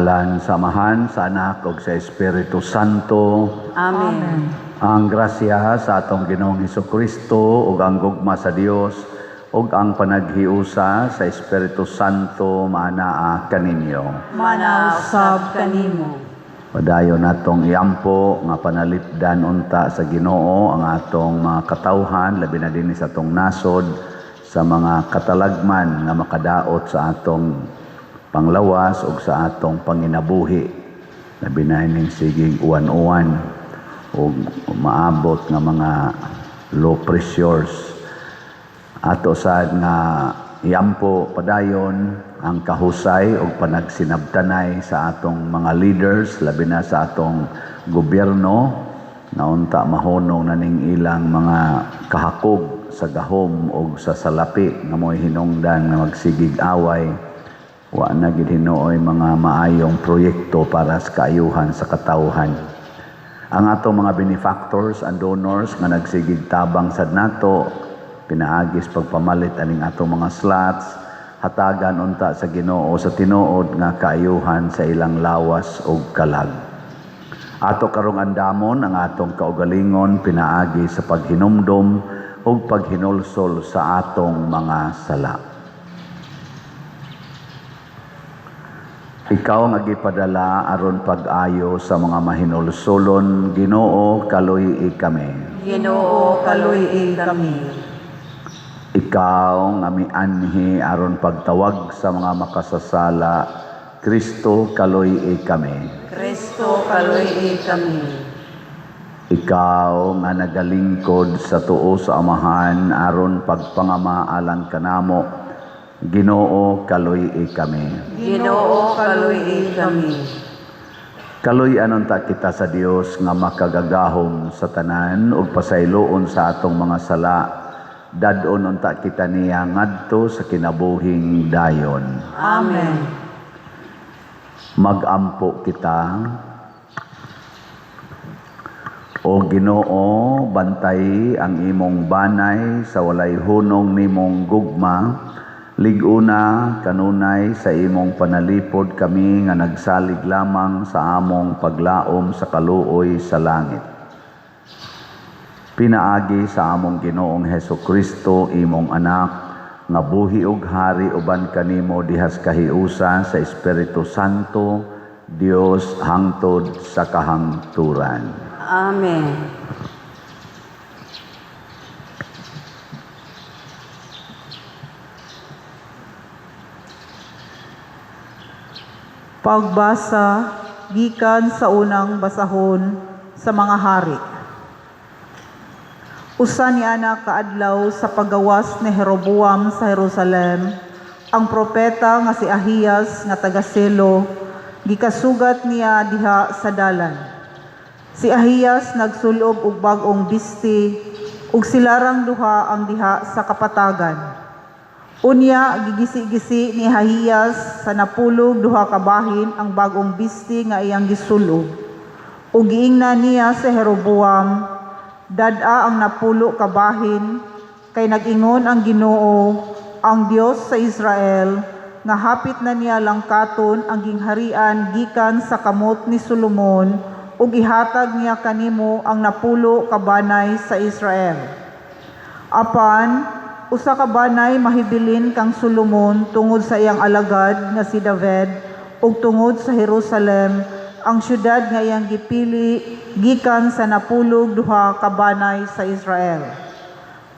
Ngalan sa Amahan, sa Anak ug sa Espiritu Santo. Amen. Ang grasya sa atong Ginoong Hesukristo ug ang gugma sa Dios ug ang panaghiusa sa Espiritu Santo maanaa kaninyo. Manausab kanimo. Padayon natong iampo nga panalipdan unta sa Ginoo ang atong mga katawhan, labi na dinhi sa atong nasod, sa mga katalagman nga makadaot sa atong panglawas ug sa atong panginabuhi, labi na ining sigig uwan-uwan ug maabot nga mga low pressures. Ato sad nga iampo padayon ang kahusay ug panagsinabtanay sa atong mga leaders, labi na sa atong gobyerno, nga unta mahunong na ning ilang mga kahakog sa gahom ug sa salapi nga mo'y hinungdan nga magsigig away. Wa na gid hinuoy mga maayong proyekto para sa kaayuhan sa katawhan. Ang atong mga benefactors and donors nga nagsigig tabang sad nato pinaagis pagpamalit aning atong mga slots, hatagan unta sa Ginoo sa tinuod nga kaayuhan sa ilang lawas ug kalag. Ato karong andamon ang atong kaugalingon pinaagi sa paghinumdom ug paghinulsol sa atong mga sala. Ikaw ang gipadala aron pag-ayo sa mga mahinulsolon, Ginoo, kaluy-i kami. Ginoo, kaluy-i kami. Ikaw nga mianhi aron pagtawag sa mga makasasala, Kristo, kaluy-i kami. Kristo, kaluy-i kami. Ikaw nga nagalingkod sa tuo sa Amahan aron pagpangama alang kanamo, Ginoo, kaluy-i kami. Ginoo, kaluy-i kami. Kaluy-an unta kita sa Dios nga makagagahom sa tanan ug pasayloon sa atong mga sala. Dad-on unta kita niya ngadto sa kinabuhing dayon. Amen. Magampo kita. O Ginoo, bantay ang imong banay sa walay hunong nimong gugma. Lig-una kanunay sa imong panalipod kami nga nagsalig lamang sa among paglaom sa kaluoy sa langit. Pinaagi sa among Ginoong Hesukristo, imong anak, nga buhi ug hari uban kanimo dihas kahiusa sa Espiritu Santo, Dios hangtod sa kahangturan. Amen. Pagbasa gikan sa unang basahon sa mga hari. Usa ni ana kaadlaw sa pagawas ni Jeroboam sa Jerusalem, ang propeta nga si Ahiyas nga taga Silo gikasugat niya diha sa dalan. Si Ahiyas nagsulob og bag-ong bisti ug silarang duha ang diha sa kapatagan. Unya gigisi-gisi ni Ahiyas sa napulog duha ka bahin ang bag-ong bisti nga iyang gisulob. Ug giingnan niya sa Jeroboam, dad-a ang napulo ka bahin, kay nag-ingon ang Ginoo, ang Dios sa Israel, nga hapit na niya langkaton ang gingharian gikan sa kamot ni Solomon, ug ihatag niya kanimo ang napulo ka banay sa Israel. Apan usa ka banay mahibilin kang Solomon tungod sa iyang alagad nga si David ug tungod sa Jerusalem, ang syudad nga iyang gipili gikan sa napulog duha ka banay sa Israel.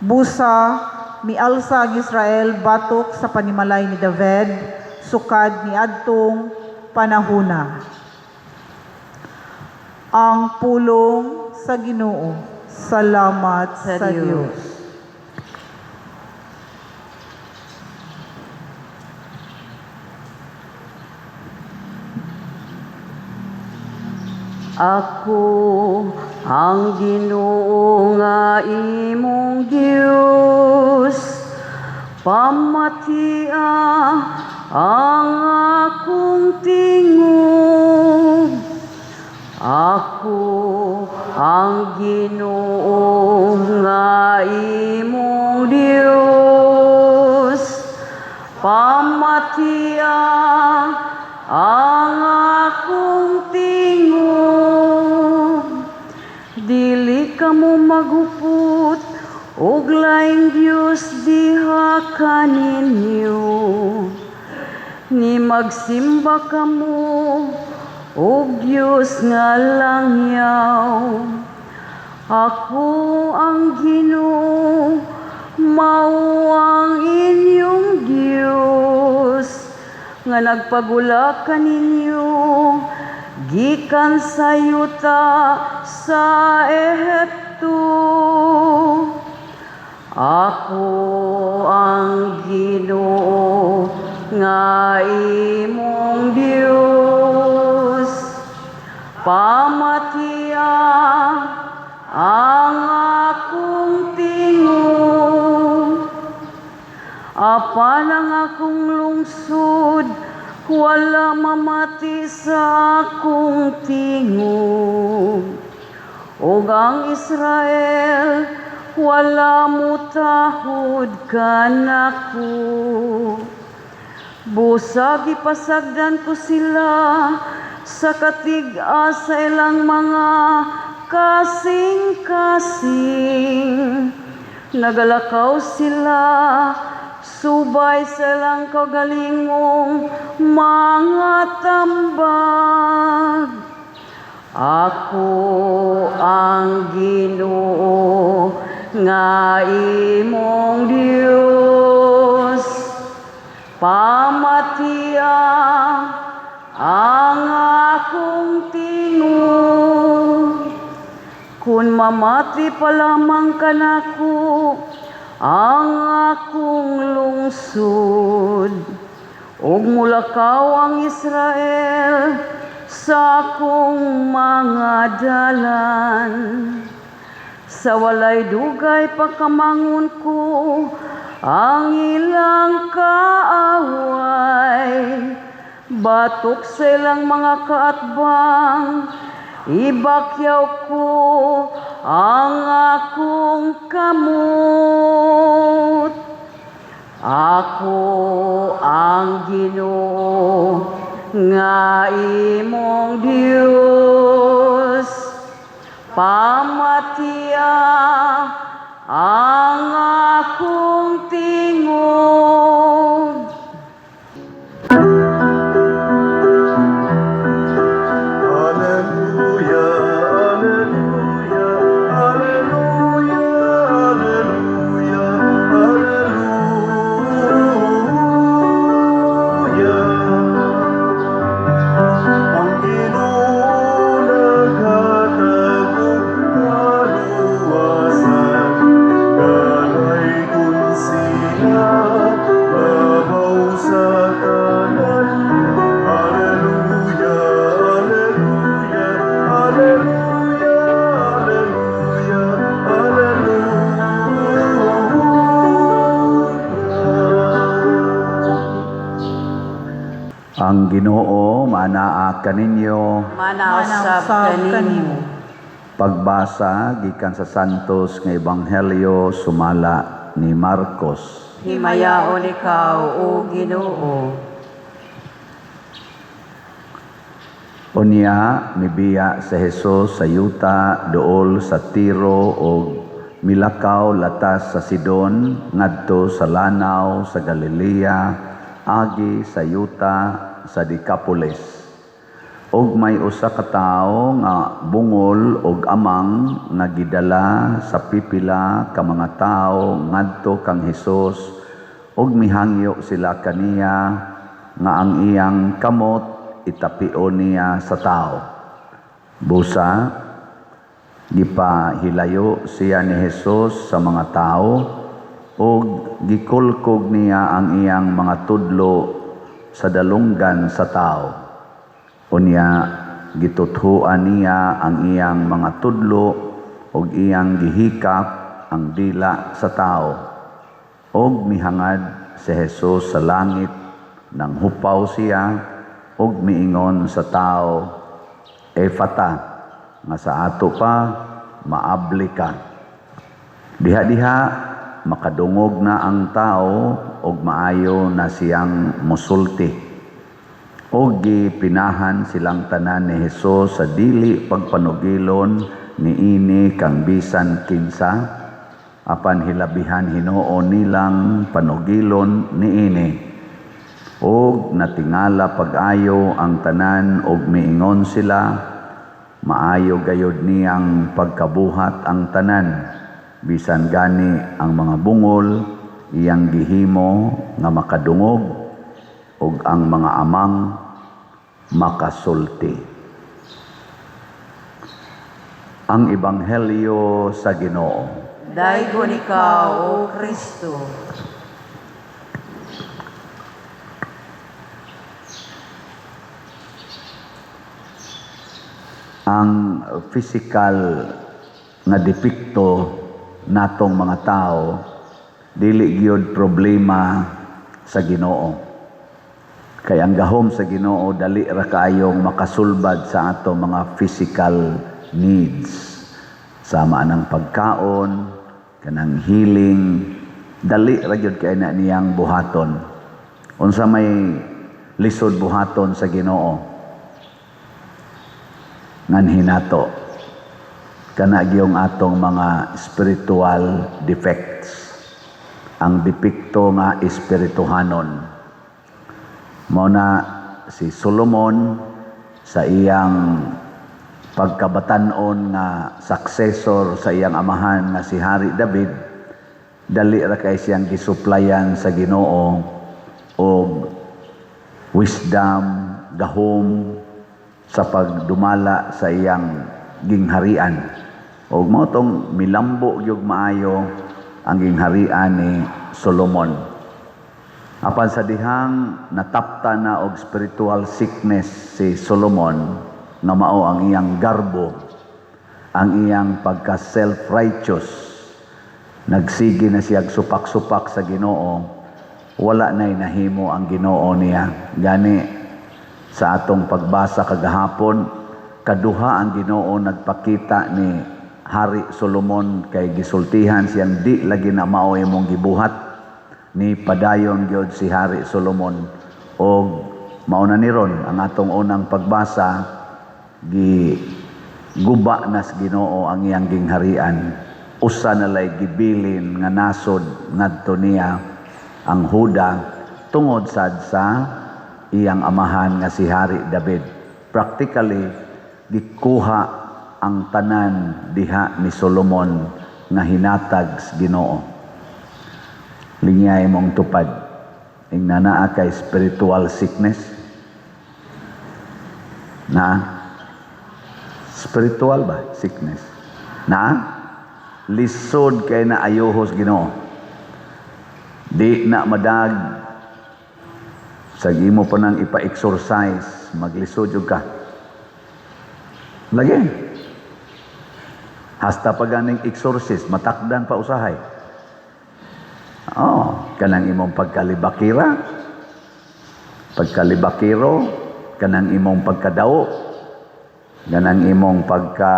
Busa mialsa ang Israel batok sa panimalay ni David sukad niadtong panahuna. Ang pulong sa Ginoo. Salamat sa Dios. Ako ang Ginoo nga imong Dios, pamatia ang akong tingog. Ako ang Ginoo nga imong Dios, pamatia ang akong tingog. Dili kamo maghupot og laing Dios diha kaninyo. Ni magsimba kamo og Dios nga langyaw. Ako ang Ginoo, mao ang inyong Dios, nga nagpagula kaninyo gikan sa yuta sa Ehipto. Ako ang Ginoo nga imong Dios. Pamatia ang akong tingog. Apan ang akong lungsod wala mamati sa akong tingog. Ug ang Israel wala mutahod kanako. Busa gipasagdan ko sila sa katig-a sa ilang mga kasing-kasing. Nagalakaw sila subay sa ilang kagalingong mga tambag. Ako ang Ginoo nga imong Dios. Pamatia ang akong tingog. Kung mamati pa lamang kanako ang akong lungsod, ug mulakaw ang Israel sa akong mga dalan. Sa walay dugay, pakamangon ko ang ilang kaaway. Batok sa ilang mga kaatbang, ibakyaw ko ang akong kamot. Ako ang Ginoo nga imong Dios. Pamatia ang akong tingog. Alleluia, alleluia, alleluia, alleluia, alleluia. Ang Ginoo naghatag og kaluwasan, Dalaygon siya, labaw sa tanan. Alleluia, alleluia, alleluia, alleluia, alleluia. Ang Ginoo maanaa kaninyo. Manausab Manausab kanimo. Kanimo. Pagbasa gikan sa Santos nga Ebanghelyo sumala ni Marcos. Himayaon ikaw, O Ginoo. Unya mibiya si Jesus sa yuta duol sa Tiro og milakaw latas sa Sidon ngadto sa lanaw sa Galilea, agi sa yuta sa Decapolis. Og may usa ka tawo nga bungol og amang nga gidala sa pipila ka mga tawo ngadto kang Hesus, og mihangyo sila kaniya nga ang iyang kamot itapion niya sa tao. Busa gipahilayo siya ni Hesus sa mga tao ug gikulkog niya ang iyang mga tudlo sa dalunggan sa tao. Unya gituthuan niya ang iyang mga tudlo ug iyang gihikap ang dila sa tao. Og mihangad si Jesus sa langit, nang hupaw siya ug miingon sa tao, "Efata," nga sa ato pa, "Maabli ka." Diha-diha makadungog na ang tao ug maayo na siyang musulti. Og gipinahan silang tanan ni Hesus sa dili pagpanugilon niini kang bisan kinsa, apan hilabihan hinuon nilang panugilon niini. Og natingala pag-ayo ang tanan og miingon sila, maayo gayod niyang pagkabuhat ang tanan, bisan gani ang mga bungol iyang gihimo nga makadungog ug ang mga amang makasulti. Ang Ebanghelyo sa Ginoo. Daygon ikaw, O Kristo. Ang physical nga depekto natong mga tao dili gyud problema sa Ginoo. Kay ang gahom sa Ginoo dali ra kaayong makasulbad sa ato mga physical needs. Sama ng pagkaon, kanang healing, dali ra gyud kay na niyang buhaton. Unsa may lisod buhaton sa Ginoo? Nganhi nato kana gyung atong mga spiritual defects, ang depekto nga espirituhanon. Mao na si Solomon sa iyang pagkabatan-on nga successor sa iyang amahan nga si Hari David, dali ra kay siyang gisuplayan sa Ginoo og wisdom, gahom sa pagdumala sa iyang gingharian. Og mao tong milambo gyud maayo ang gingharian ni Solomon. Apan sa dihang natapta na og spiritual sickness si Solomon, nga mao ang iyang garbo, ang iyang pagka self-righteous, nagsige na siya supak-supak sa Ginoo, wala na'y nahimo ang Ginoo niya. Gani sa atong pagbasa kagahapon, kaduha ang Ginoo nagpakita ni Hari Solomon kay gisultihan siyang di lagi na mao imong gibuhat. Ni padayon gyud si Hari Solomon og mao na ni ron ang atong unang pagbasa, gi guba na sa Ginoo ang iyang gingharian. Usa na lay gibilin nga nasod ngadto niya ang Huda tungod sad sa iyang amahan nga si Hari David. Practically gikuha ang tanan diha ni Solomon nga hinatag sa Ginoo. Linyay mong tupad. Ingna naa kay spiritual sickness. Na spiritual ba sickness? Na lisod kay na ayuhos Ginoo. Di na madag sa imo pa nang ipa-exercise, maglisod jud ka. Lagi. Hasta pa ganing exorcist, matakdan pa usahay. Oh, kanang imong pagkalibakira, pagkalibakiro, kanang imong pagkadao, kanang imong pagka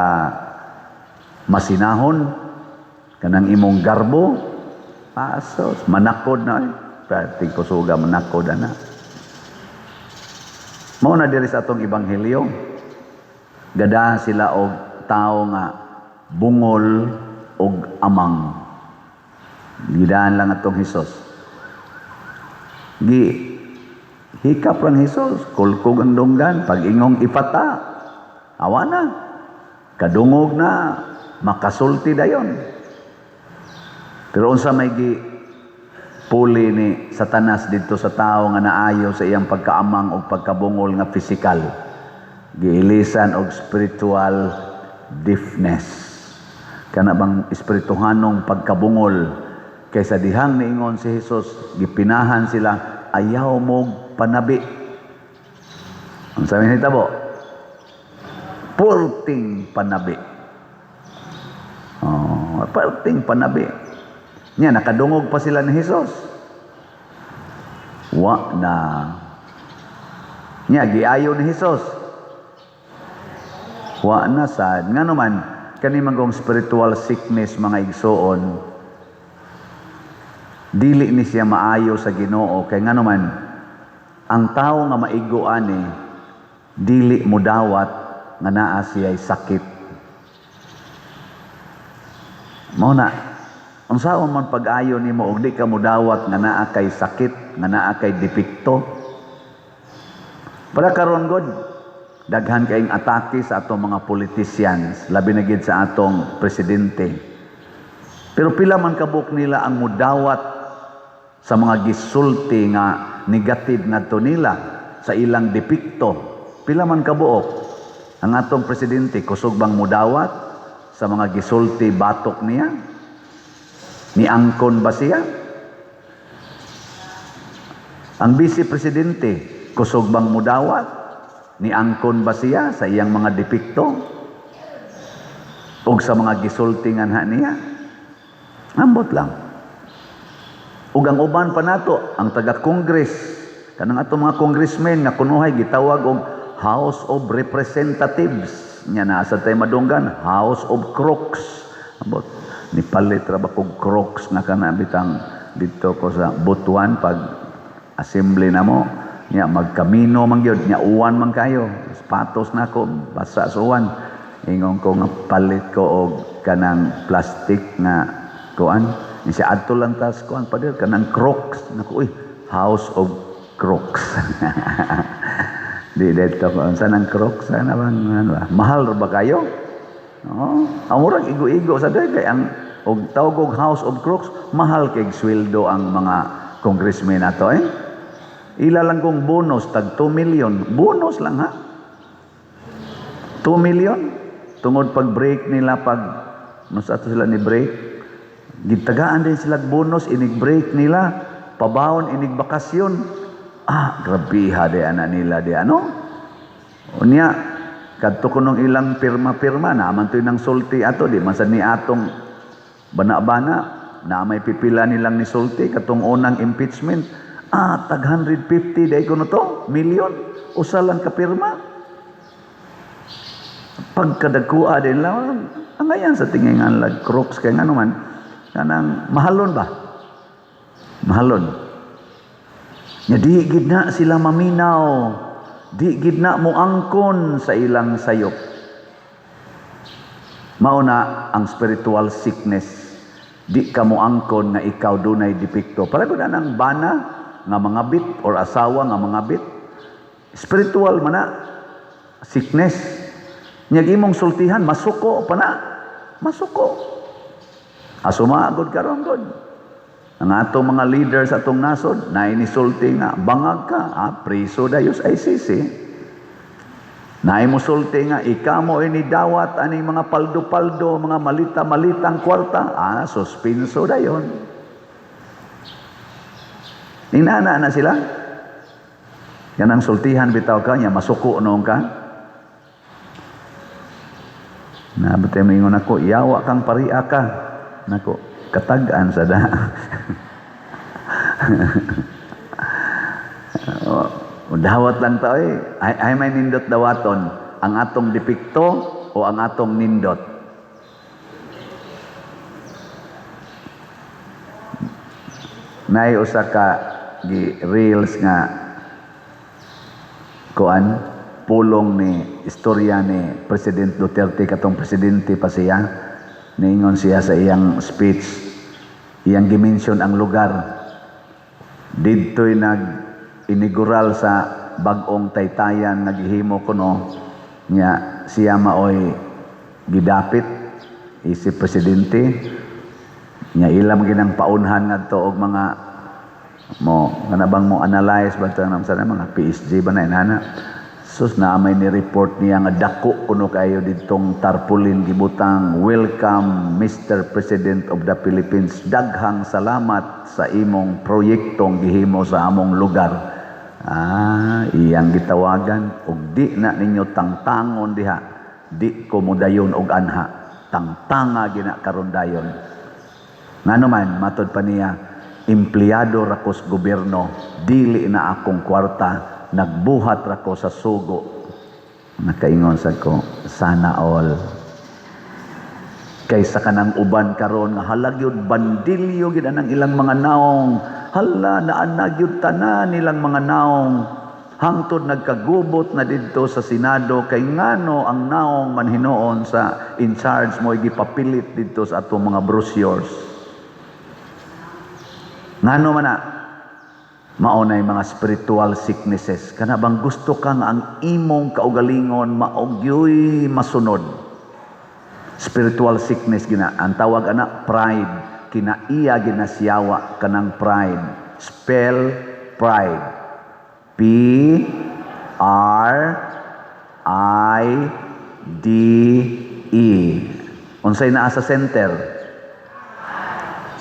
masinahon, kanang imong garbo, asos, manakod na. Perting kusuga, manakod na. Mao na diri sa atong ebanghelyo. Gada sila og tao nga bungol og amang. Gidaan lang atong Hesus. Gi hikap rang Hesus, kulkog ang dunggan, pag-ingong ipata, awa na. Kadungog na, makasulti dayon. Pero unsa may gi puli ni Satanas didto sa tao nga naayo sa iyang pagkaamang o pagkabungol nga physical, giilisan og spiritual deafness. Kana bang espirituhanong pagkabungol? Kaysa dihang niingon si Hesus, gipinahan sila, ayaw mo panabi. Ang sabi ni Tabo, purting panabi. Oh, purting panabi. Nya, nakadungog pa sila ni Hesus. Wa na. Nya, giayo ni Hesus. Wa na sad. Nga naman, kani manggong spiritual sickness mga igsoon, dili ni siya maayo sa Ginoo kay nga naman Ang tao nga maigo ani, dili mudawat nga naa siya'y sakit. Mao na, unsaon man pag-ayo nimo og di ka mudawat nga naa kay sakit, nga naa kay depekto? Para karon god, daghan kaayong atake sa atong mga politicians, labi na gid sa atong presidente. Pero pila man kabuk nila ang mudawat sa mga gisulti nga negative ngadto nila sa ilang depekto? Pila man kabuok? Ang atong presidente, kusog bang mudawat sa mga gisulti batok niya? Niangkon ba siya? Ang vice presidente, kusog bang mudawat? Niangkon ba siya sa iyang mga depekto? O sa mga gisulti nganha niya? Ambot lang. Ug ang uban pa nato, ang taga-Congress, kanang atong mga congressmen nga kunuhay gitawag og House of Representatives. Nya naa sa tay madunggan, House of Crooks. Ambot, nipalit ra ba kog Crocs nga kana bitang didto ko sa Butuan pag assembly na mo. Nya magkamino man gyud, nya uwan man kayo. Sapatos nako basa sa uwan. Ingon ko nga palit ko og kanang plastic nga kuan. Ni siya adto lang tas kuan pader kanang Crocs. Nako, uy, House of Crooks. Di dito ko unsa nang Crocs ana bang ano ba? Mahal ra ba kayo? Oo. Ang murag igo-igo sa day kay ang og tawag og House of Crooks, mahal kay sweldo ang mga congressmen nato eh. Ila lang kong bonus tag 2 million. Bonus lang ha. 2 million tungod pag break nila, pag no sa ato sila ni break, gitagaan din sila bonus inig break nila, pabawon inig bakasyon. Ah, grabiha di ana nila di ano. Unya kadto kunong ilang pirma-pirma na man to'y nang sulti ato, di man sad ni atong bana-bana na may pipila nilang ni sulti katong unang impeachment. Ah, tag 150 day kuno to million, usa lang ka pirma. Pagkadagkua din lang ang ayan sa tingin nga lag Crocs kay ngano man kanang mahalon ba, mahalon nya. Di gid na sila maminaw, di gid na moangkon sa ilang sayop. Mao na ang spiritual sickness, di ka moangkon nga ikaw dunay depekto. Para gud ang bana nga mga bit or asawa nga mga bit, spiritual man na sickness. Nya imong sultihan, masuko pa na, masuko. Asumagod karon god ang atong mga leader sa atong nasod na inisulti nga bangag ka, ah, priso dayon sa ICC. Naay mosulti nga ikamo ini dawat aning mga paldo-paldo, mga malita-malitang kwarta, ah, suspenso dayon. Inana na sila. Yan ang sultihan bitaw ka nya masuko noon ka. Nabutay mo ingon ako, yawa kang paria ka. Nako, katag-an sa da. Dawat lang tao eh. Ay, ay may nindot dawaton. Ang atong depekto o ang atong nindot? Nay usa ka gi reels nga kuan pulong ni istorya ni President Duterte katong presidente pa siya. Niingon siya sa iyang speech, iyang gimension ang lugar didto'y nag inigural sa bag-ong taytayan nga gihimo kuno nya siya maoy gidapit isip presidente nya ilam ginang paunhan ngadto og mga mo nga mo analyze ba ta sa mga PSG ba na inana. Sus, na may ni report niya nga dako kuno kayo ditong tarpaulin gibutang, "Welcome Mr. President of the Philippines, daghang salamat sa imong proyektong gihimo sa among lugar." Ah, iyang gitawagan og di na ninyo tangtangon diha, di ko modayon og anha, tangtanga gina karon dayon. Ngano man, matod pa niya, empleyado ra ko sa gobyerno, dili na akong kwarta, nagbuhat ra ko sa sugo. Nakaingon sa ko, sana all. Kaysa kanang uban karon nga halag yun, bandilyo gid anang ilang mga naong. Hala, naanag yun tanan nilang mga naong. Hangtod nagkagubot na didto sa Senado kay ngano ang naong man hinuon sa in charge mo gipapilit didto sa atong mga brochures. Ngano man na? Mao nay mga spiritual sicknesses. Kana bang gusto kang ang imong kaugalingon mao gyoy masunod. Spiritual sickness gina. Ang tawag ana, pride. Kinaiya ginasiyawa kanang pride. Spell pride. PRIDE. Unsay naa sa center?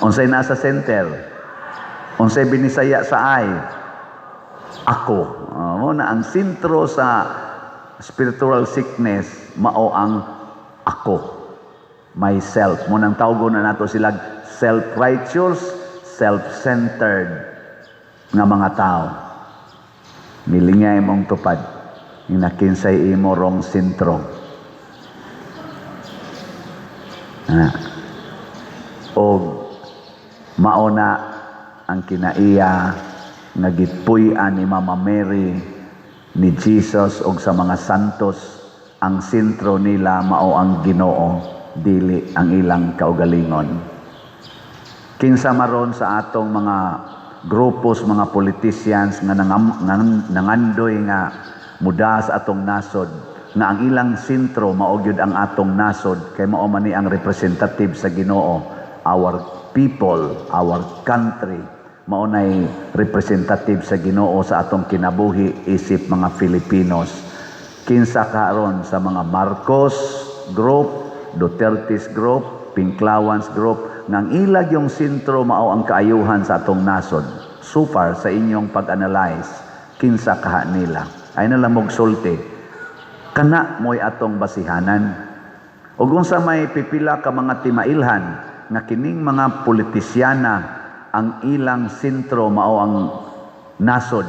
Unsay naa sa center? Unsay binisaya sa I? Ako. Mao na ang sentro sa spiritual sickness, mao ang ako. Myself. Mao nang tawgon na nato sila self-righteous, self-centered nga mga tao. Milingay mong tupad. Inakinsay imo rong sentro. Ah. Og mao na ang kinaiya nga gipuy-an ni Mama Mary, ni Jesus og sa mga santos. Ang sentro nila mao ang Ginoo, dili ang ilang kaugalingon. Kinsa maron sa atong mga grupos, mga politicians nga nangandoy nga muda sa atong nasod, nga ang ilang sentro mao gyud ang atong nasod, kay mao man ni ang representative sa Ginoo, our people, our country, mao nay representative sa Ginoo sa atong kinabuhi isip mga Filipinos? Kinsa karon sa mga Marcos group, Duterte's group, Pinklawans group nga ang ilag yung sentro mao ang kaayuhan sa atong nasod? So far sa inyong pag-analyze, kinsa kaha nila? Ay na lang sulti. Kana mo'y atong basihanan. Ug unsa may pipila ka mga timailhan nga kining mga politisyana, ang ilang sentro mao ang nasod,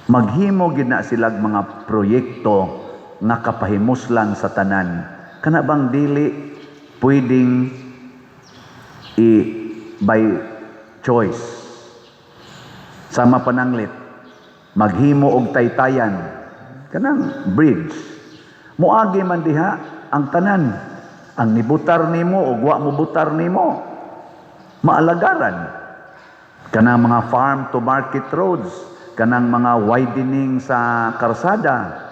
maghimo gid na silag mga proyekto nga kapahimuslan sa tanan. Kana bang dili pwedeng i by choice? Sama pananglit, maghimo og taytayan, kanang bridge, moagi man diha ang tanan, ang nibutar nimo ug wa mo butar nimo, maalagaran. Kanang mga farm to market roads, kanang mga widening sa karsada,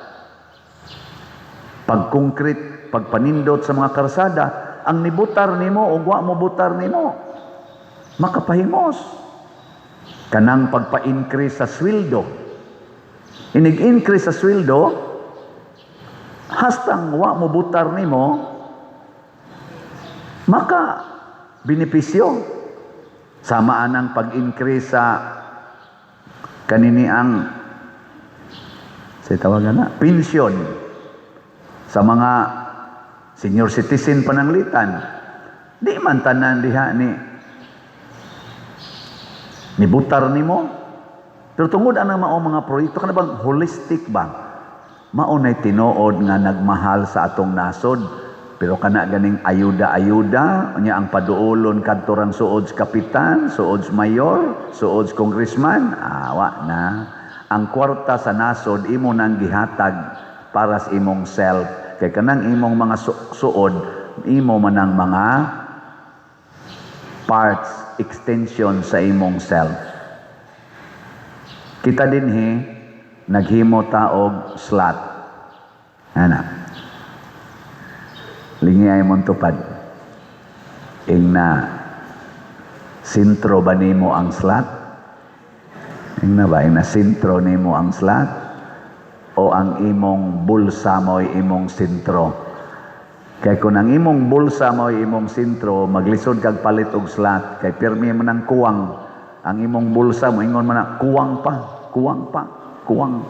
pagkoncrete, pagpanindot sa mga karsada, ang nibutar nimo ug wa mo butar nimo makapahimos. Kanang pagpa-increase sa sweldo, inig-increase sa sweldo, hastang wa mo butar nimo, maka benepisyo. Sama anang pag-increase sa kanini ang sa tawagan na pension sa mga senior citizen pananglitan, di man tanan diha ni nibutar nimo, pero tungod anang mao mga proyekto, kana bang holistic ba, mao nay tinuod nga nagmahal sa atong nasod. Pero kana ganing ayuda-ayuda nya, ang paduolon kadto rang suod sa kapitan, suod sa mayor, suod sa congressman, awa na. Ang kwarta sa nasod imo nang gihatag para sa imong self, kay kanang imong mga suod imo man ang mga parts, extension sa imong self. Kita dinhi naghimo ta og slot ana. Lingi ay mong tupad. Ing na sentro ba nimo ang slot? Ing na ba? Ing na sentro nimo ang slot? O ang imong bulsa mo'y imong sentro? Kay kung ang imong bulsa mo'y imong sentro, maglisod kag palit og slot. Kay pirmi mo nang kuwang. Ang imong bulsa mo, ingon man na, kuwang pa, kuwang pa, kuwang.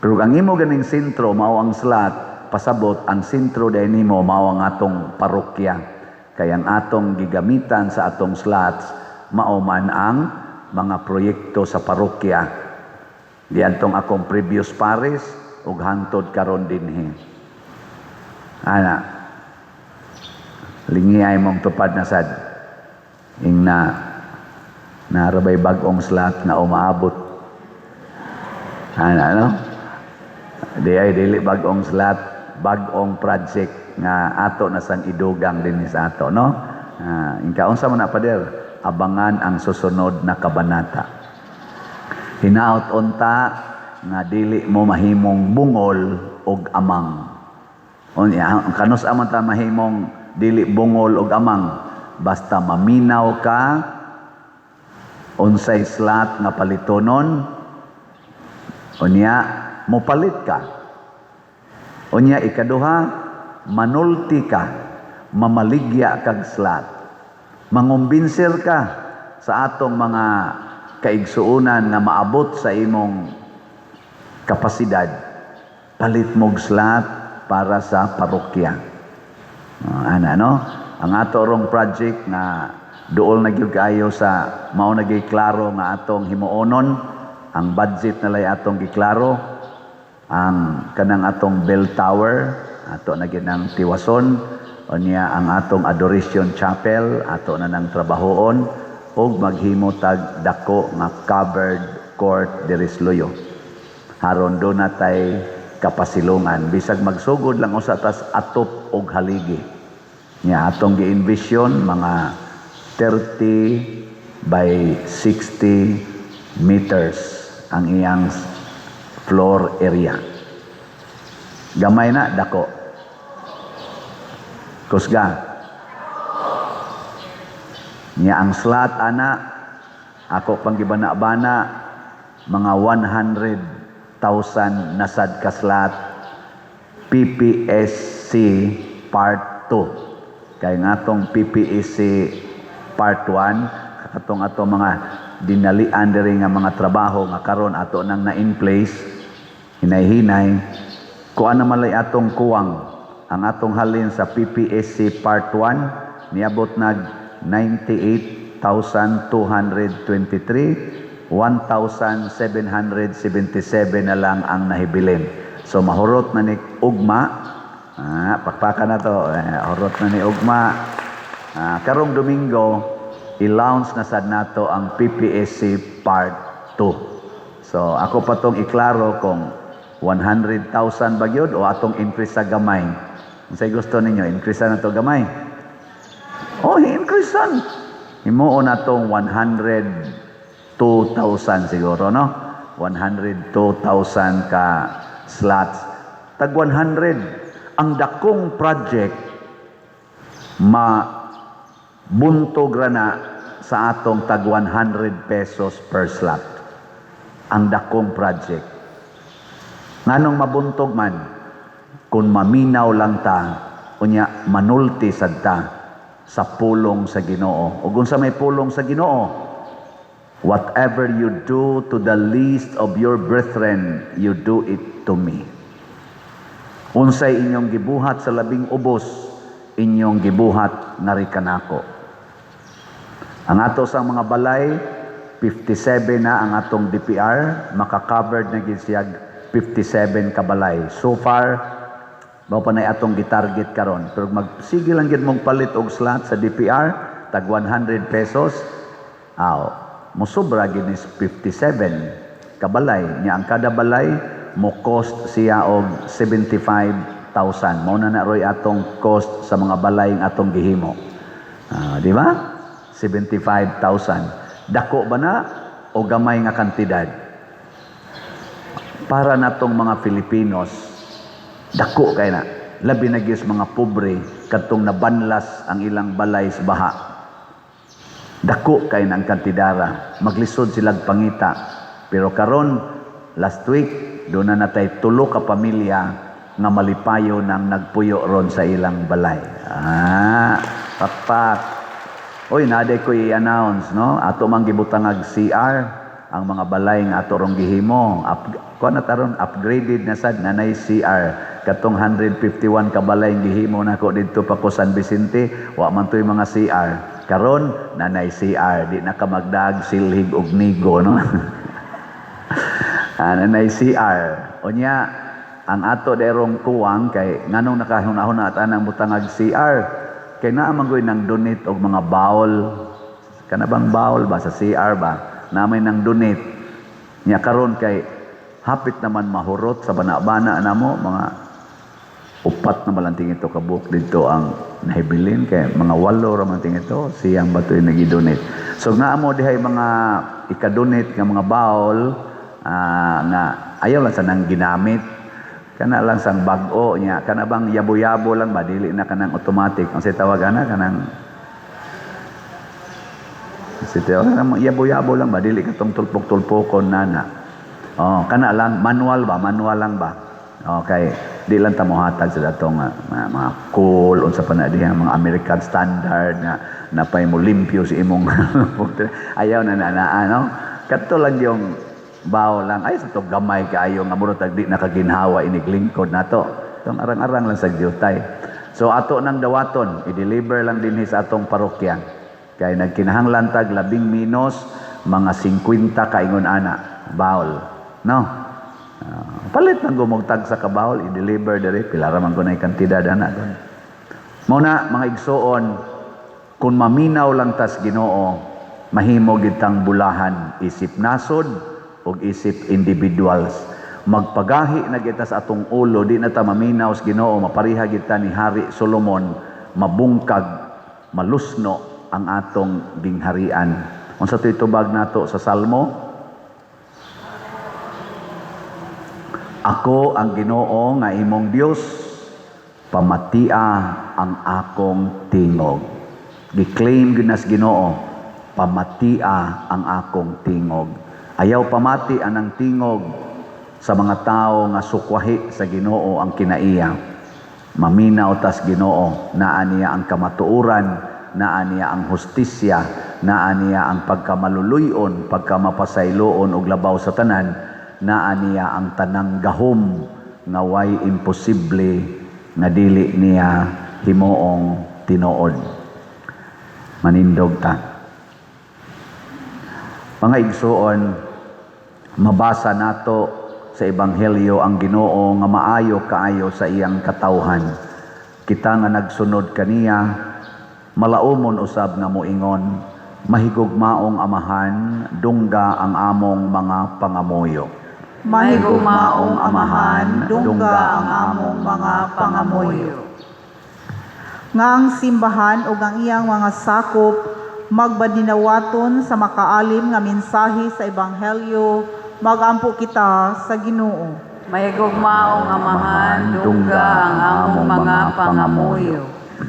Pero ang imo ganing sentro, mao ang slot, pasabot, ang sentro diay nimo mao ang atong parokya. Kay ang atong gigamitan sa atong slots, mao man ang mga proyekto sa parokya. Diantong akong previous parish ug hangtod karon dinhi. Ana, lingi ay mong tupad na sad. Ing na narabay bag-ong slot nga umaabot. Ano, ano? Di ay dili bag-ong slot, bag-ong project nga ato na sang idugang din sa ato, no? Ah, inka unsa man na, pader, abangan ang susunod na kabanata. Hinaot unta nga dili mo mahimong bungol og amang. Unya, ang kanus man ta mahimong dili bungol og amang? Basta maminaw ka unsay slot nga palitonon, unya mopalit ka. Unya ikaduha, manulti ka, mamaligya kag slot. Mangumbinser ka sa atong mga kaigsuonan nga maabot sa imong kapasidad. Palit mog slot para sa parokya. Ana, no? Ang ato rong project nga duol na gyud kaayo sa mao na gyud klaro nga atong himuonon, ang budget na lay atong giklaro, ang kanang atong bell tower ato na gyud ang tiwason. Unya ang atong adoration chapel ato na nang trabahoon ug maghimo tag dako nga covered court diri sa Luyo aron do na tay kapasilungan bisag magsugod lang usa tas atop og haligi. Nya atong gi-envision mga 30 by 60 meters ang iyang floor area. Gamay na, dako? Kusga. Nya ang slot ana, ako pang gibana-bana, mga 100,000 na sad ka slot PPSC Part 2. Kay nga atong PPSC Part 1, katong ato mga dinalian diri nga mga trabaho nga karon ato nang na in place hinay-hinay, kuan na malay atong kuwang. Ang atong halin sa PPSC Part 1 niabot nag 98,223, 1,777 na lang ang nahibilin. So mahurot na ni ugma. Ah, pakpakan na to. Eh, hurot na ni ugma. Ah, karong Domingo i-launch na sad nato ang PPSC Part 2. So ako pa tong iklaro kung 100,000 ba gyud o atong increase sa gamay. Unsay gusto ninyo? Increase na to gamay? Oh, increase san. Himuon na tong 102,000 siguro, no? 102,000 ka slots. Tag 100. Ang dakong project ma buntog ra na sa atong tag 100 pesos per slot. Ang dakong project. Nganong mabuntog man? Kung maminaw lang ta, unya manulti sad ta sa pulong sa Ginoo. Ug unsa may pulong sa Ginoo? "Whatever you do to the least of your brethren, you do it to me." Unsay inyong gibuhat sa labing ubos, inyong gibuhat ngari kanako. Ang ato sa mga balay, 57 na ang atong DPR, maka-covered na gid siya 57 ka balay. So far, mao pa na atong gitarget karon. Pero magsige lang gid mong palit og slot sa DPR, tag 100 pesos, aw, mosobra gid is 57 kabalay. Nya ang kada balay mo cost siya og 75,000. Mao na na roy atong cost sa mga balay nga atong gihimo. Ah, di ba? 75,000. Dako ba na o gamay nga kantidad? Para natong mga Filipinos, dako kay na. Labi na gyud sa mga pobre kadtong nabanlas ang ilang balay sa baha. Dako kay na ang kantidara. Maglisod silag pangita. Pero karon, last week, doon na natay tulo ka pamilya nga malipayo nang nagpuyo ron sa ilang balay. Ah, pakpak. Oy, naday ko i-announce, no? Ato mang gibutangag CR ang mga balay nga ato rong gihimo. Kuan na taron, upgraded na sad nanay CR. Katong 151 ka balay nga gihimo nako didto pa ko San Vicente, wa man to'y mga CR. Karon nanay CR, di na ka magdag silhig og nigo, no? Ah, nanay CR. Unya, ang ato derong kuwang kay nganong nakahuna-huna at anang butangag CR kay naa man goy nang donate og mga bowl, kana bang bowl ba sa CR ba, namay nang donate. Nya karon kay Hapit naman mahurot sa bana-bana namo, mga upat na malanting ito kabuok dito ang nahibilin kay mga 8 ra man ting ito siyang batoy nagidonate. So nga mo dihay mga ikadonate nga mga bowl nga ayaw lang sa nang ginamit, kana lang sang bag-o niya, kana bang yabo-yabo lang ba, dili na kanang automatic ang tawag ana, kanang si tawag kanang yabo-yabo lang ba, dili katong tulpok-tulpokon nana. Oh, kana lang manual ba, manual lang ba. Okay, di lang ta mohatag sa datong mga cool unsa pa na diha, mga American standard nga napay mo limpyo sa imong ayaw na na na ano, kadto lang yung bawo lang ay sa to gamay kaayo nga murag tag di nakaginhawa iniglingkod nato, tong arang-arang lang sa gyutay. So ato nang dawaton, i-deliver lang dinhi sa atong parokya kay nagkinahanglan tag labing minos mga 50 kaingon ana bawl, no? Palit lang gumugtag sa kabawol, i-deliver diri, pila ra man kunay kantidad ana gon. Mao na mga igsuon, kung maminaw lang tas Ginoo, mahimo gid tang bulahan isip nasod ug isip individuals. Magpagahi na kita sa atong ulo, di na ta maminaw sa Ginoo, mapariha gid ta ni Hari Solomon, mabungkag, malusno ang atong gingharian. Unsa to'y tubag nato sa Salmo? Ako ang Ginoo nga imong Dios, pamatia ang akong tingog. Gi-claim gyud nas Ginoo, pamatia ang akong tingog. Ayaw pamati anang tingog sa mga tao nga sukwahi sa Ginoo ang kinaiya. Maminaw tas Ginoo, naa niya ang kamatuoran, naa niya ang hustisya, naa niya ang pagkamaluluyon, pagkamapasayloon og labaw sa tanan, naa niya ang tanang gahom nga way imposible nga dili niya himuong tinuod. Manindog ta. Mga igsuon, mabasa nato sa Ebanghelyo ang Ginoo nga maayo kaayo sa iyang katawhan. Kita nga nagsunod kaniya, malaumon usab nga moingon, mahigugmaong Amahan, dungga ang among mga pangamuyo. Mahigugmaong Amahan, dungga ang among mga pangamuyo. Nga ang simbahan ug ang iyang mga sakop magbadinawaton sa makaalim nga mensahe sa Ebanghelyo, magampo kita sa Ginoo. Mahigugmaong Amahan, dungga ang among mga pangamuyo.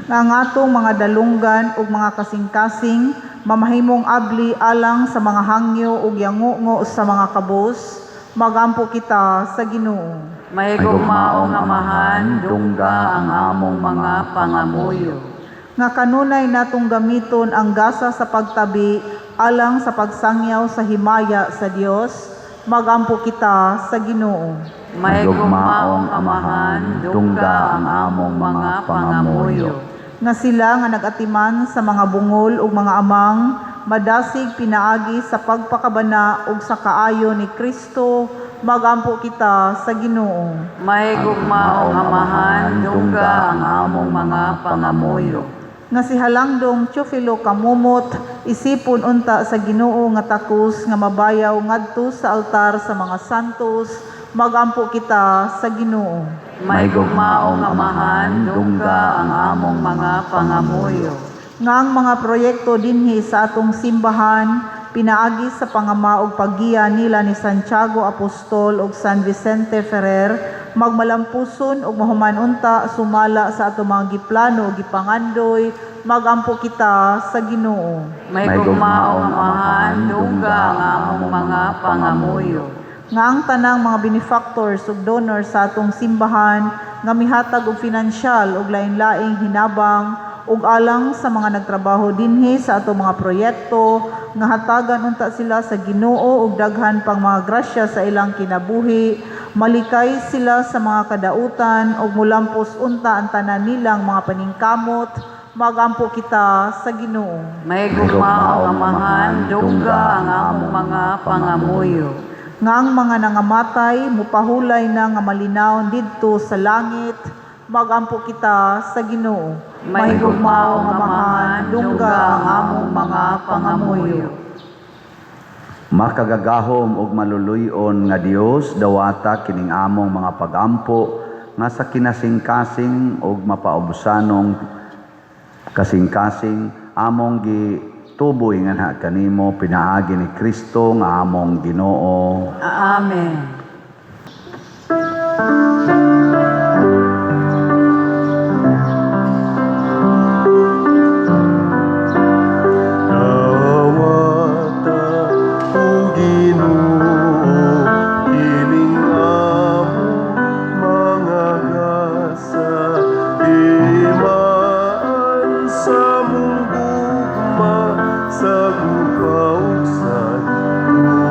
Nga ang atong mga dalunggan ug mga kasing-kasing mamahimong abli alang sa mga hangyo ug yangungo sa mga kabos, magampo kita sa Ginoo. Mahigugmaong Amahan, dungga ang among mga pangamuyo. Nga kanunay natong gamiton ang gasa sa pagtabi alang sa pagsangyaw sa himaya sa Dios, magampo kita sa Ginoo. Mahigugmaong Amahan, dungga ang among mga pangamuyo. Nga sila nga nagatiman sa mga bungol ug mga amang madasig pinaagi sa pagpakabana ug sa kaayo ni Kristo, magampo kita sa Ginoo. Mahigugmaong Amahan, dungga ang among mga pangamuyo. Nga si Halangdong Teofilo Camomot isipon unta sa Ginoo nga takos nga mabayaw ngadto sa altar sa mga santos, magampo kita sa Ginoo. Mahigugmaong Amahan, dungga ang among mga pangamuyo. Nga ang mga proyekto dinhi sa atong simbahan pinaagi sa pangama og paggiya nila ni Santiago Apostol ug San Vicente Ferrer magmalampuson ug mahuman unta sumala sa atong mga giplano ug gipangandoy, magampo kita sa Ginoo. Mahigugmaong Amahan, dungga ang among mga pangamuyo. Nga ang tanang mga benefactors ug donors sa atong simbahan nga mihatag og finansyal ug lain-laing hinabang ug alang sa mga nagtrabaho dinhi sa atong mga proyekto, nga hatagan unta sila sa Ginoo og daghan pang mga grasya sa ilang kinabuhi, malikay sila sa mga kadautan ug mulampos unta ang tanan nilang mga paningkamot, magampo kita sa Ginoo. Mahigugmaong Amahan, dungga ang among mga pangamuyo. Nga ang mga nangamatay mupahulay na nga malinaw didto sa langit, magampo kita sa Ginoo. Mahigugmaong Amahan, dungga ang among mga pangamuyo. Makagagahom ug maluluy-on nga Dios, dawata kining among mga pagampo nga sa kinasingkasing ug mapaubsanong kasingkasing among gituboy nganha kanimo pinaagi ni Kristo nga among Ginoo. Amen. Dawata o Ginoo kining among mga gasa, timaan sa among gugma sa gugma ug santusan.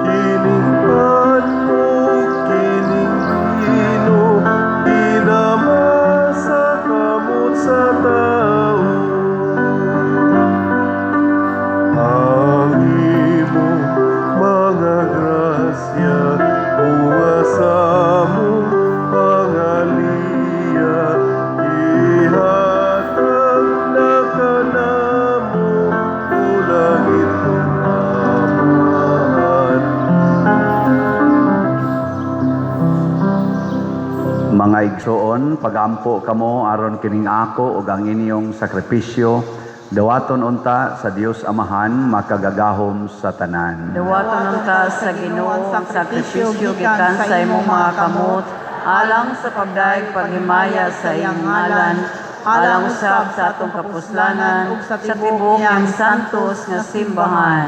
Kining pan ug kining bino ginama sa kamot sa tawo. Ang imong mga grasya bunga sa among pangaliya, ihatag na kanamo o langit Amahan. Mga igsoon, pagampo kamo aron kining ako ug ang inyong sakripisyo dawaton unta sa Dios Amahan makagagahom sa tanan. Dawaton unta sa Ginoo ang sakripisyo gikan sa imong mga kamot alang sa pagdayeg paghimaya sa iyang ngalan, alang usab sa atong kapuslanan ug sa tibuok niyang santos nga simbahan.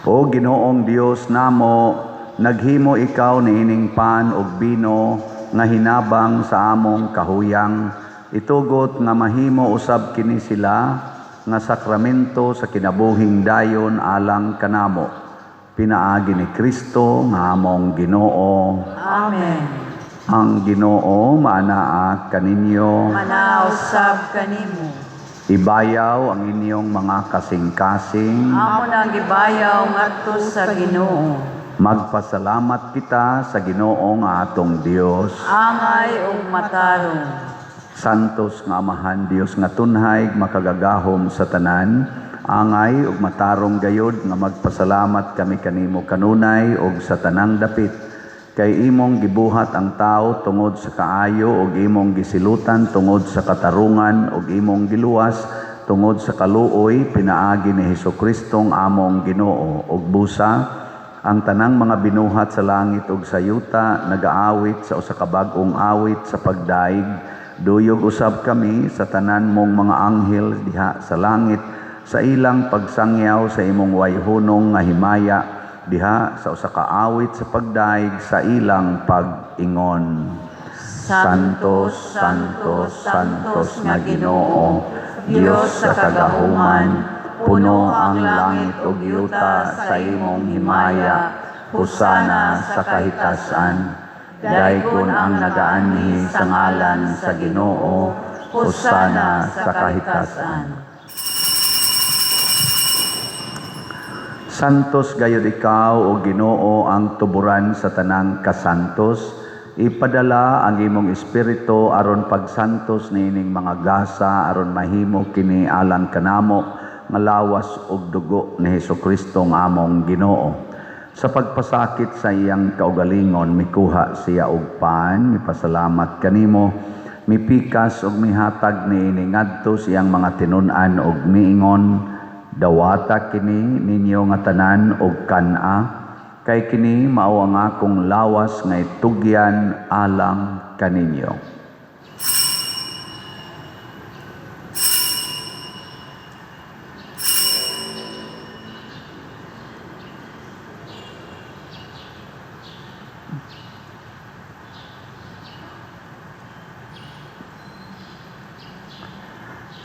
O Ginoong Dios namo, naghimo ikaw niining pan ug bino nga hinabang sa among kahuyang. Itugot nga mahimo usab kini sila nga sakramento sa kinabuhing dayon alang kanamo. Pinaagi ni Kristo nga among Ginoo. Amen. Ang Ginoo maanaa kaninyo. Manaa usab kanimo. Ibayaw ang inyong mga kasing-kasing. Amo nang gibayaw ngadto sa Ginoo. Magpasalamat kita sa Ginoong atong Dios. Angay ug matarong. Santos nga Amahan Dios nga tunhay makagagahom sa tanan, angay ug matarong gayod nga magpasalamat kami kanimo kanunay ug sa tanang dapit, kay imong gibuhat ang tao tungod sa kaayo ug imong gisilutan tungod sa katarungan ug imong giluwas tungod sa kaluoy pinaagi ni Hesukristo among Ginoo. Ug busa ang tanang mga binuhat sa langit ug sa yuta nagaawit sa usa ka bag-ong awit sa pagdaig. Duyog usab kami sa tanan mong mga anghel diha sa langit sa ilang pagsangyaw sa imong wayhunong nga himaya diha sa usa ka awit sa pagdaig sa ilang pag-ingon. Santos, Santos, Santos nga Ginoo, Dios sa kagahuman, puno ang langit ug yuta sa imong himaya. Hosana sa kahitasan. Daygon ang nagaanhi sa ngalan sa Ginoo. Hosana sa kahitasan. Santos gayud ikaw o Ginoo, ang tuburan sa tanang kasantos. Ipadala ang imong espiritu aron pagsantos niining mga gasa aron mahimo kini alang kanamo nga lawas ug dugo ni Hesukristo nga among Ginoo. Sa pagpasakit sa iyang kaugalingon, mikuha siya og pan, mipasalamat kanimo, mipikas ug mihatag niini ngadto sa iyang mga tinun-an ug miingon, dawata kini ninyo nga tanan og kan-a, kay kini mao ang akong lawas nga itugyan alang kaninyo.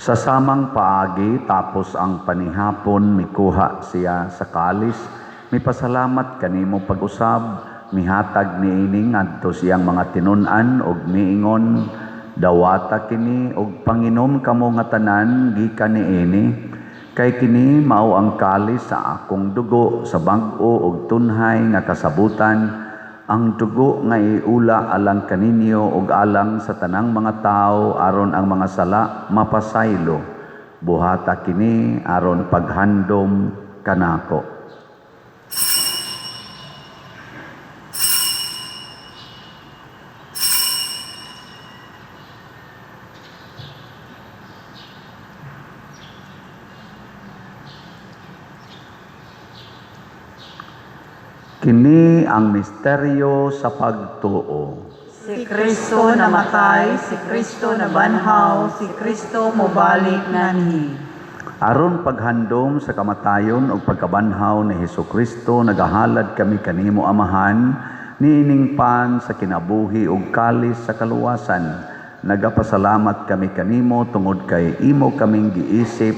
Sa samang paagi, tapos ang panihapon, mikuha siya sa kalis, mipasalamat kanimo pag-usab, mihatag niini ngadto siyang mga tinun-an og miingon, dawata kini og panginom kamo nga tanan gikan niini, kay kini mao ang kalis sa akong dugo sa bag-o og tunhay nga kasabutan, ang dugo nga iula alang kaninyo ug alang sa tanang mga tawo aron ang mga sala mapasaylo. Buhata kini aron paghandom kanako. Kini ang misteryo sa pagtuo. Si Kristo namatay, si Kristo nabanhaw, si Kristo mobalik nganhi. Aron paghandom sa kamatayon ug pagkabanhaw ni Hesukristo, nagahalad kami kanimo, Amahan, niining pan sa kinabuhi ug kalis sa kaluwasan. Nagapasalamat kami kanimo tungod kay imo kaming giisip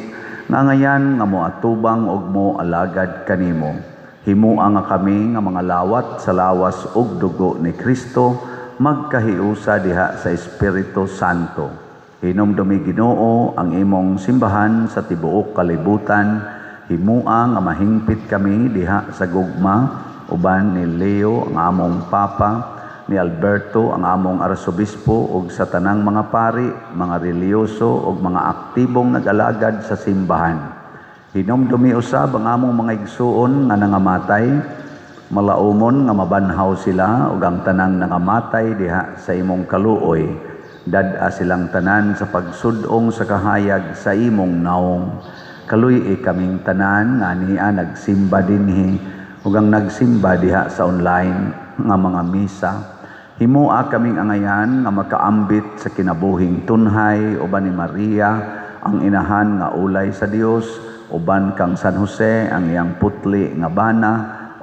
nga ngayan nga moatubang ug moalagad kanimo. Himua nga kami nga mga lawat sa lawas ug dugo ni Kristo magkahiusa diha sa Espiritu Santo. Hinumdumi, Ginoo, ang imong simbahan sa tibuok kalibutan. Himua nga mahingpit kami diha sa gugma uban ni Leo ang among Papa, ni Alberto ang among Arsobispo ug sa tanang mga pari, mga relihiyoso ug mga aktibong nag-alagad sa simbahan. Hinumdumi usab ang among mga igsuon nga nangamatay, malaumon nga mabanhaw sila ug ang tanang nangamatay diha sa imong kaluoy. Dad-a silang tanan sa pagsud-ong sa kahayag sa imong naong. Kaluy-i kaming tanan nga ania nagsimba dinhi ug ang nagsimba diha sa online nga mga misa. Himua kaming angayan nga makaambit sa kinabuhing tunhay uban ni Maria ang inahan nga ulay sa Dios, uban kang San Jose ang iyang putli nga bana,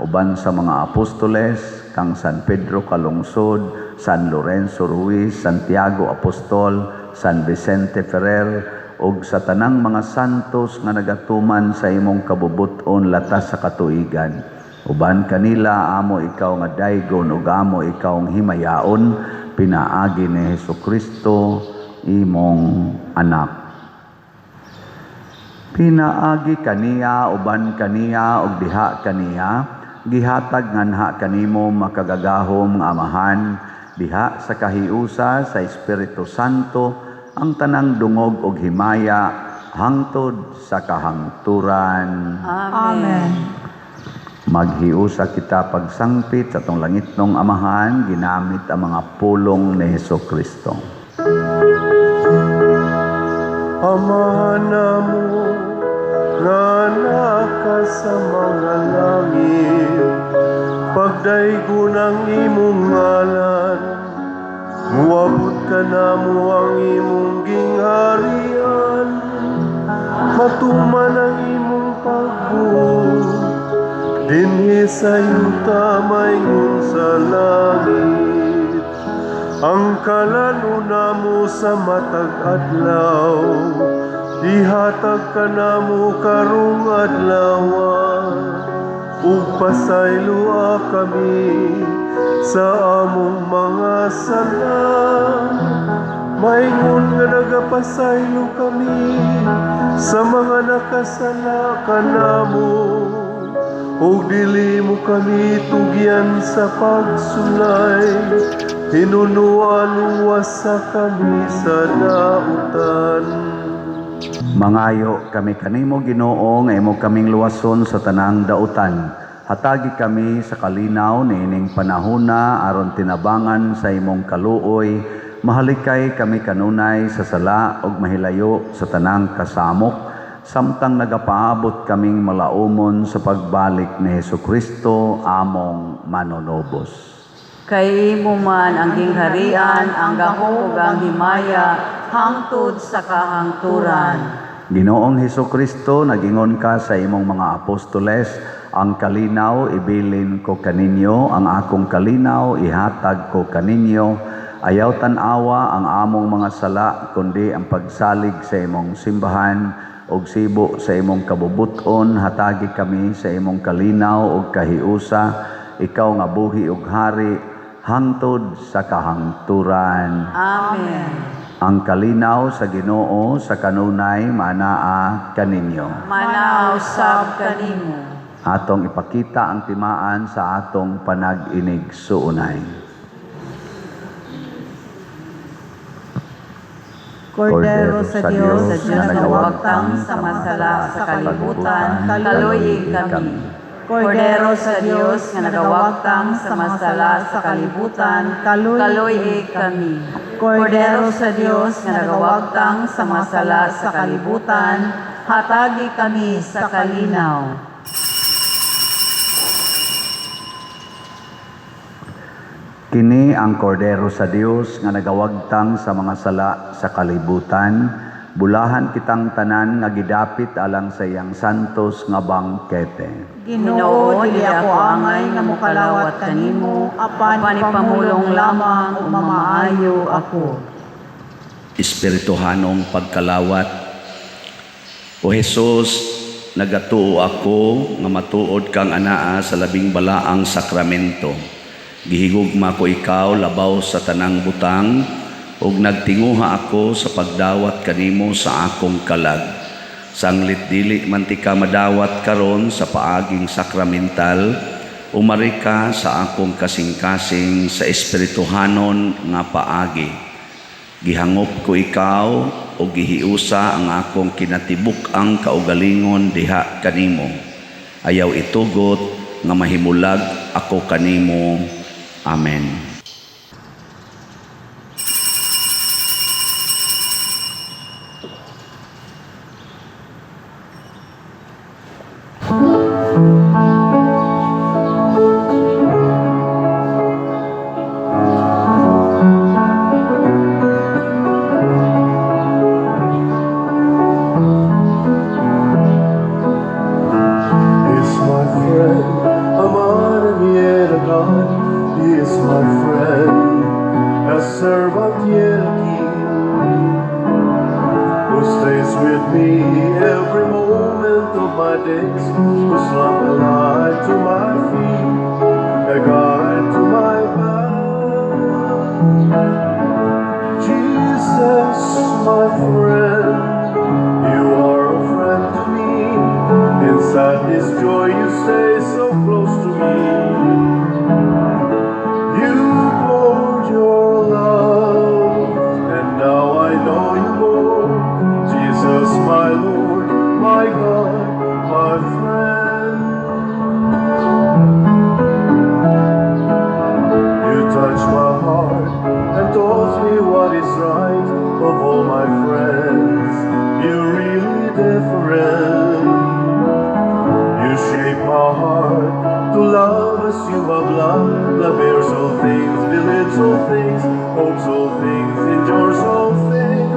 uban sa mga apostoles, kang San Pedro Calungsod, San Lorenzo Ruiz, Santiago Apostol, San Vicente Ferrer, ug sa tanang mga santos nga nagatuman sa imong kabubut-on latas sa katuigan. Uban kanila amo ikaw nga daygon ug amo ikaw ang himayaon pinaagi ni Hesukristo imong anak. Pinaagi kaniya, uban kaniya ug diha kaniya, gihatag nganha kanimo makagagahom nga Amahan diha sa kahiusa sa Espiritu Santo ang tanang dungog ug himaya hangtod sa kahangturan. Amen. Maghiusa kita pagsangpit sa atong langitnong Amahan ginamit ang mga pulong ni Hesukristo. Amahan namo nga naa ka sa mga langit, pagdaygon ang imong ngalan, muabot kanamo ang imong gingharian, matuman ang imong pagbuot, dinhi sa yuta maingon sa langit. Ang kalan-on namo sa matag adlaw, ihatag kanamo karong adlaw, ug pasayloa kami sa among mga sala, maingon nga nagapasaylo kami sa mga nakasala kanamo, ug dili mo kami tugyan sa pagsulay, hinunua luwasa kami sa dautan. Mangayo kami kanimo, Ginoo, nga imo kaming luwason sa tanang dautan. Hatagi kami sa kalinaw niining panahona aron tinabangan sa imong kaluoy, mahalikay kami kanunay sa sala ug mahilayo sa tanang kasamok, samtang nagapaabot kaming malaumon sa pagbalik ni Hesukristo among manunubos. Kay imo man ang gingharian, ang gahom ug ang himaya, hangtod sa kahangturan. Ginoong Hesukristo, nagingon ka sa imong mga apostoles, "Ang kalinaw ibilin ko kaninyo, ang akong kalinaw ihatag ko kaninyo. Ayaw tan-awa ang among mga sala, kundi ang pagsalig sa imong simbahan ug sibo sa imong kabubuton, hatagi kami sa imong kalinaw ug kahiusa, ikaw nga buhi ug hari hangtod sa kahangturan." Amen. Ang kalinaw sa Ginoo sa kanunay manaa kaninyo. Manaa usab kanimo. Atong ipakita ang timaan sa atong panag-inig-suunay. Kordero sa Dios Sa nga Diyos nagawagtang nagawagtang sa masala sa kalibutan, kaluyi kami. Kordero sa Dios nga nagawagtang sa masala sa kalibutan, kaluyi kami. Kordero sa Dios nga nagawagtang sa masala sa kalibutan, hatagi kami sa kalinaw. Kini ang Kordero sa Dios nga nagawagtang sa mga sala sa kalibutan. Bulahan kitang tanan nga gidapit alang sa iyang santos nga bangkete. Ginoo, dili ako angay nga mokalawat kanimo, apan ipamulong lamang ug mamaayo ako. Espirituhanong pagkalawat. O Hesus, nagatuo ako nga matuod kang anaa sa labing balaang sakramento. Gihigugma ko ikaw labaw sa tanang butang ug nagtinguha ako sa pagdawat kanimo sa akong kalag. Sanglit dili man ti ka madawat karon sa paaging sakramental, umari ka sa akong kasing-kasing sa espirituhanon nga paagi. Gihangop ko ikaw o gihiusa ang akong kinatibuk-ang kaugalingon diha kanimo. Ayaw itugot nga mahimulag ako kanimo. Amen. He is my friend, a man and yet a God. He is my friend, a servant yet a king, who stays with me every moment of my days, whose lamp a light to my feet, a guide to my path. Jesus, my friend, you are a friend to me. In sadness, joy, you stay so close to me. You poured your love, and now I know you more. Jesus, my Lord, my God, my friend. You touched my heart and taught me what is right. Of all my friends, you're really different. You shape my heart to love as you have loved. Love bears all things, believes all things, hopes all things, endures all things.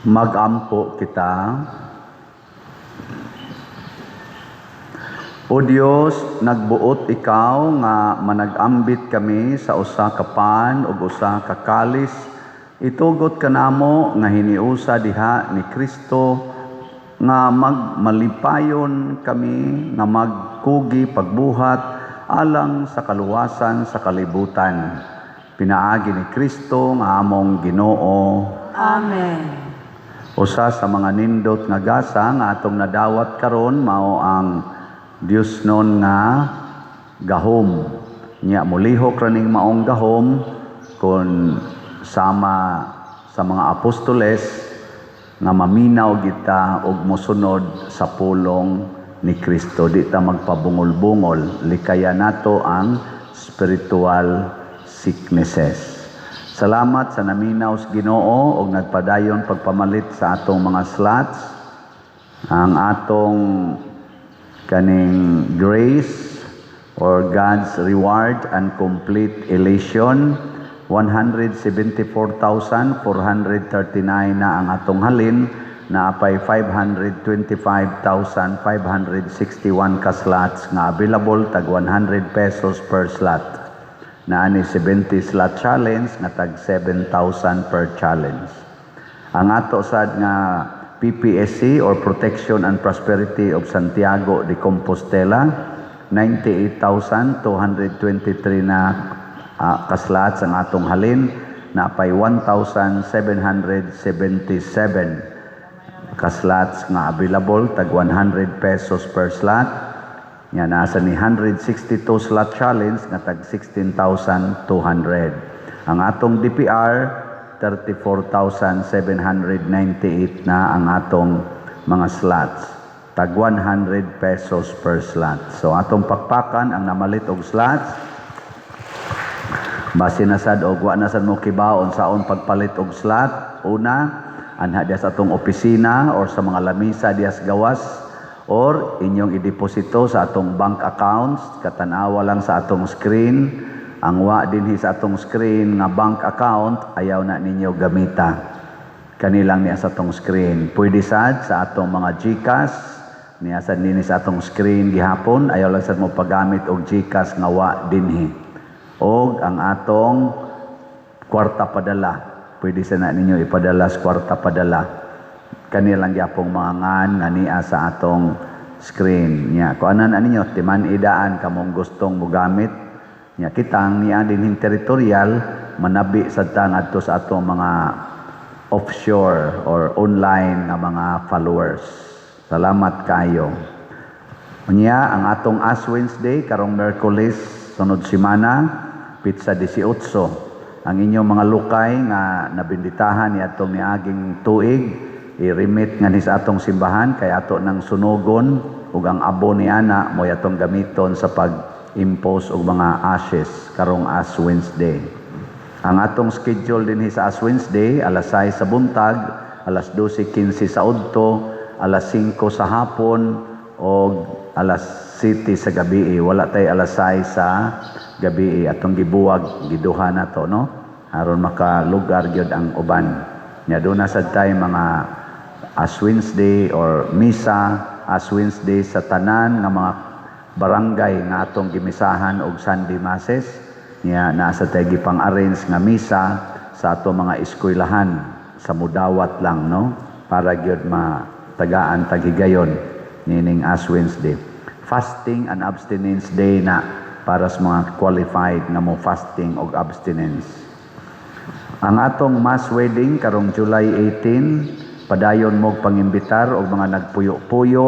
Magampo kita. O Dios, nagbuot ikaw nga managambit kami sa usa ka pan ug usa ka kalis. Itugot kanamo nga hiniusa diha ni Kristo nga magmalipayon kami nga magkugi pagbuhat alang sa kaluwasan sa kalibutan. Pinaagi ni Kristo nga among Ginoo. Amen. Usa sa mga nindot nga gasa nga atong nadawat karon mao ang Dios non nga gahom. Nya molihok ra ning maong gahom kon sama sa mga apostoles nga maminaw kita og mosunod sa pulong ni Kristo. Di ta magpabungol-bungol, likaya nato ang spiritual sicknesses. Salamat sa naminaw sa Ginoo og nagpadayon pagpamalit sa atong mga slots. Ang atong kaning grace or God's reward and complete elation, 174,439 na ang atong halin, na apay 525,561 ka slots nga available, tag 100 pesos per slot. Na ani 70 slot challenge nga tag 7,000 per challenge. Ang ato sad nga PPSC or Protection and Prosperity of Santiago de Compostela, 98,223 na kaslots ang atong halin, na pay 1,777 kaslots nga available, tag 100 pesos per slot. Nya nasa ni 162 slot challenge nga tag 16,200. Ang atong DPR, 34,798 na ang atong mga slots. Tag 100 pesos per slot. So atong pakpakan ang namalit og slots. Base na sad og wa na sad mo kibaon saon pagpalit og slot. Una, anha diya sa atong opisina or sa mga lamisa diya sa gawas or inyong ideposito sa atong bank accounts. Katanawa lang sa atong screen. Ang wa dinhi sa atong screen nga bank account, ayaw na ninyo gamita. Kanilang niya sa atong screen. Pwede sad sa atong mga GCash, niya sad nini sa atong screen gihapon. Ayaw lang sad mo paggamit og GCash nga wa dinhi. Og ang atong kwarta padala, pwede sa na ninyo ipadala sa kwarta padala. Kanilang gyapong mga ngan nga niya sa atong screen nya. Kuanan na ninyo, timan idaan kamong gustong mogamit nya. Kitang niya dinhing territorial, manabi sad ta ngadto sa atong mga offshore or online nga mga followers. Salamat kaayo. Unya, ang atong Ash Wednesday karong Miyerkules sunod semana, petsa 18. Ang inyong mga lukay nga nabinditahan ni atong niaging tuig, i-remit nga ni sa atong simbahan kay ato nang sunugon ug ang abo ni ana mo'y atong gamiton sa pag-impose og mga ashes karong Ash Wednesday. Ang atong schedule dinhi sa Ash Wednesday, alas 6 sa buntag, alas 12:15 sa udto, alas 5 sa hapon og alas 7 sa gabi. Wala tay alas 6 sa gabi, atong gibuwag, giduha na to, no, aron makalugar gyud ang uban. Nya doon na sad tay mga Ash Wednesday or misa Ash Wednesday sa tanan nga mga barangay nga atong gimisahan og Sunday Masses. Nya naa sa tay gipang-arrange nga misa sa atong mga eskwelahan sa mudawat lang, no, para gyud matagaan taghigayon nining Ash Wednesday. Fasting and Abstinence Day na para sa mga qualified nga mo fasting og abstinence. Ang atong mass wedding karong July 18, padayon mo pangimbitar og mga nagpuyo-puyo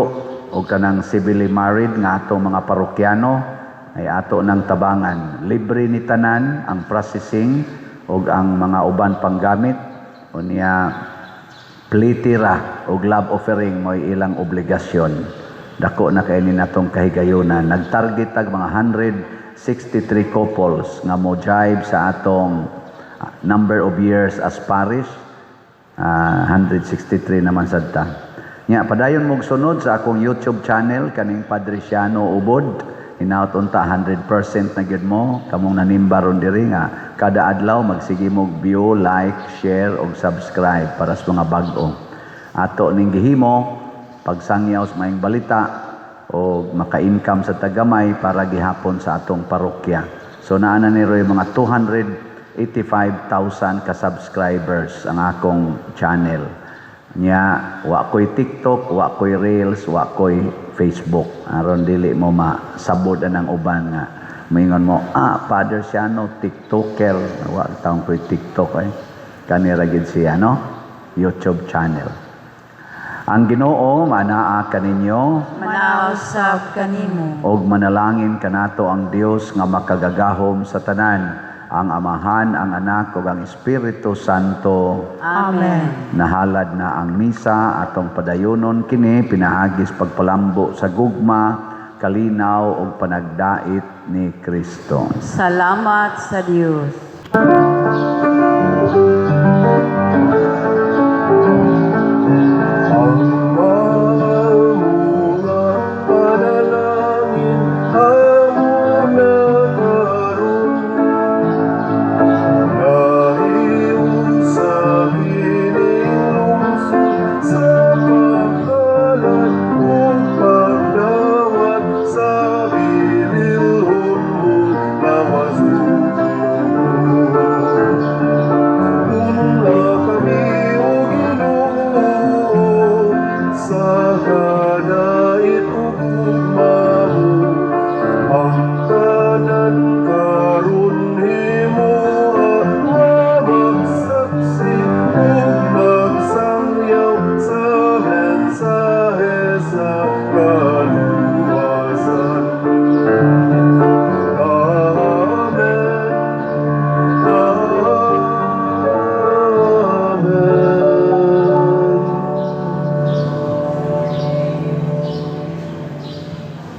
og kanang civilly married nga atong mga parokyano ay ato ng tabangan. Libre ni tanan ang processing og ang mga uban panggamit. Unya plitira og love offering mo'y ilang obligasyon. Dako na kay ni natong kahigayunan. Nagtarget tag mga 163 couples nga mo jibe sa atong number of years as parish. 163 naman sad ta. Nya padayon mog sunod sa akong YouTube channel kaning Padre Siano Ubod. Hinaut unta 100% na gyud mo kamong nanimba ron diri nga kada adlaw magsige mog view, like, share ug subscribe para sa mga bag-o. Ato ning gihimo pagsangyaw sa maayong balita o maka-income sa tagamay para gihapon sa atong parokya. So naa na ni Roy mga 285,000 ka subscribers ang akong channel. Nya wa ko'y TikTok, wa ko'y Reels, wa ko'y Facebook. Aron dili mo masabod ang uban nga moingon mo, "Ah, Father Siano, TikToker." Wa taong ko'y TikTok eh. Kani ra gid siya, no? YouTube channel. Ang Ginoo manaa kaninyo. Manaa usab kanimo. Og manalangin kanato ang Dios nga makagagahom sa tanan, ang Amahan, ang Anak ug ang Espiritu Santo. Amen. Nahalad na ang misa, atong padayunon kini pinaagis pagpalambo sa gugma, kalinaw ug panagdait ni Kristo. Salamat sa Dios.